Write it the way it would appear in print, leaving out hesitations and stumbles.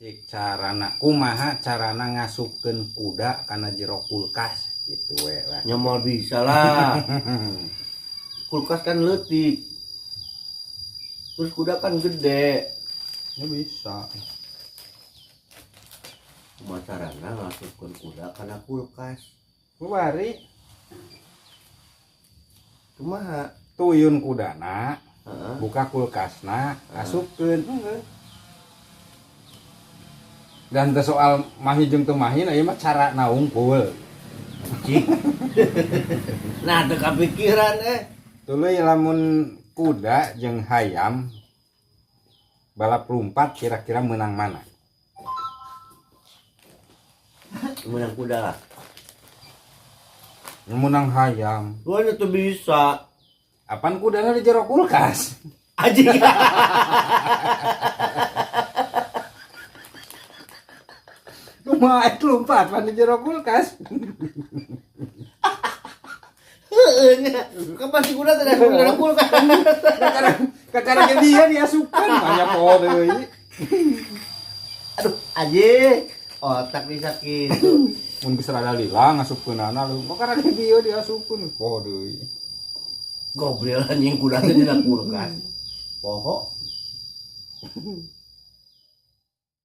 Cik carana kumaha carana ngasupkeun kuda kana jero kulkas gitu we lah. Nyomol bisa lah. Kulkas kan leutik. Terus kuda kan gede. Ya bisa. Kumaha carana ngasupkeun kuda kana kulkas? Kuari Kumaha? Tuyun kudana, Heeh. buka kulkasna, asupkeun. Dan teu soal mahi jeung teu mahi, nah ieu mah cara naungkul. Cik. Nah, teu kapikiran eh. Tuluy lamun kuda jeung hayam balap lompat kira-kira menang mana? Menang kuda lah. Menang hayam. Gua itu bisa. Apaan kudana di jero kulkas? Anjing. Kumaha eta lompat pan di jero kulkas? Heeh nya. Kapan si kuda teh asup dalam kulkas? Kakara ge dia diasupkeun banyak poho deui. Aduh, anjing. Otak bisa kitu. Mun geus rada lila ngasupkeunana lu. Kakara ge dia diasupkeun poho deui. Gobrel anjing kuda teh dina kulkas. Poho.